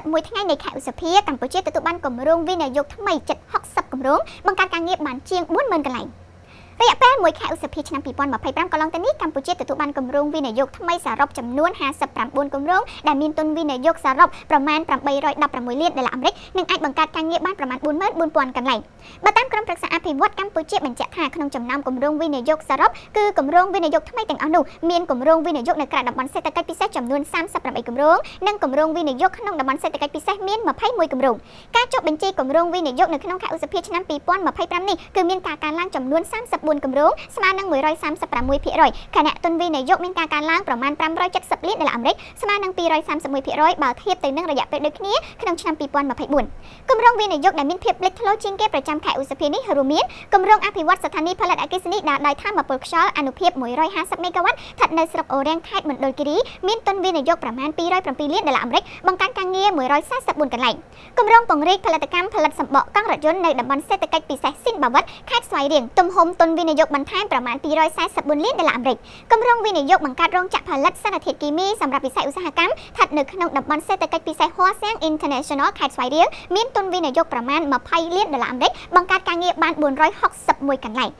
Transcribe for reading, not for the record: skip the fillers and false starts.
31ថ្ងៃនៃខែឧសភាកម្ពុជាទទួលបានគម្រោងវិនិយោគថ្មីជិត60គម្រោងបង្កើតការងារបានជាង40000កន្លែងរយៈពេល1ខែឧសភាឆ្នាំ2025កន្លងទៅនេះកម្ពុជាទទួលបានគម្រោងវិនិយោគថ្មីសរុបចំនួន59គម្រោងដែលមានទុនវិនិយោគសរុបប្រមាណ816លានដុល្លារអាមេរិកនិងអាចបង្កើតការងារបានប្រមាណ44000កន្លែងបើតាមក្រុមប្រឹក្សាអភិវឌ្ឍកម្ពុជាបញ្ជាក់ថាក្នុងចំណោមគម្រោងវិនិយោគសរុបគឺគម្រោងវិនិយោគថ្មីទាំងអស់នោះមានគម្រោងវិនិយោគនៅក្រៅតំបន់សេដ្ឋកិច្ចពិសេសចំនួន38គម្រោងនិងគម្រោងវិនិយោគក្នុងតំបន់សេដ្ឋកិច្ចពិសេសមាន21គម្រោងការចុះបញ្ជីគម្រោងវិនិយោគនៅក្នុងខែឧសភាឆ្នាំ2025នេះគឺមានការកើនឡើងចំនួន34គម្រោងស្មើនឹង136%ខណៈទុនវិនិយោគមានការកើនឡើងប្រមាណ570លានដុល្លារអាមេរិកស្មើនឹង231%បើធៀបទៅនឹងរយៈពេលដូចគ្នាក្នុងឆ្នាំ2024គម្រោងវិនិយោគដែលមានភាពលេចធ្លោជាងគេប្រចាំខែឧសភានេះរួមមានគម្រោងអភិវឌ្ឍស្ថានីយ៍ផលិតអគ្គិសនីដើរដោយថាមពលខ្យល់អនុភាព150មេហ្គាវ៉ាត់ស្ថិតនៅស្រុកអូរាំងខេត្តមណ្ឌលគិរីមានទុនវិនិយោគប្រមាណ207លានដុល្លារអាមេរិកបង្កើតការងារ144កន្លែងគម្រោងពង្រីកផលិតកម្មផលិតសម្បកកង់រថយន្តនៅតំបន់សេដ្ឋកិច្ចពិសេសស៊ីនបាវិតខេត្តស្វាយរៀងទំហំទុនវិនិយោគបន្ថែមប្រមាណ244លានដុល្លារអាមេរិកគម្រោងវិនិយោគបង្កើតរោងចក្រផលិតសារធាតុគីមីសម្រាប់វិស័យឧស្សាហកម្មស្ថិតនៅក្នុងតំបន់សេដ្ឋកិច្ចពិសេសហ័រសៀង International ខេត្តស្វាយរៀងមានទុនវិនិយោគប្រមាណ20លានដុល្លារអាមេរិកបង្កើតការងារបាន461កន្លែង។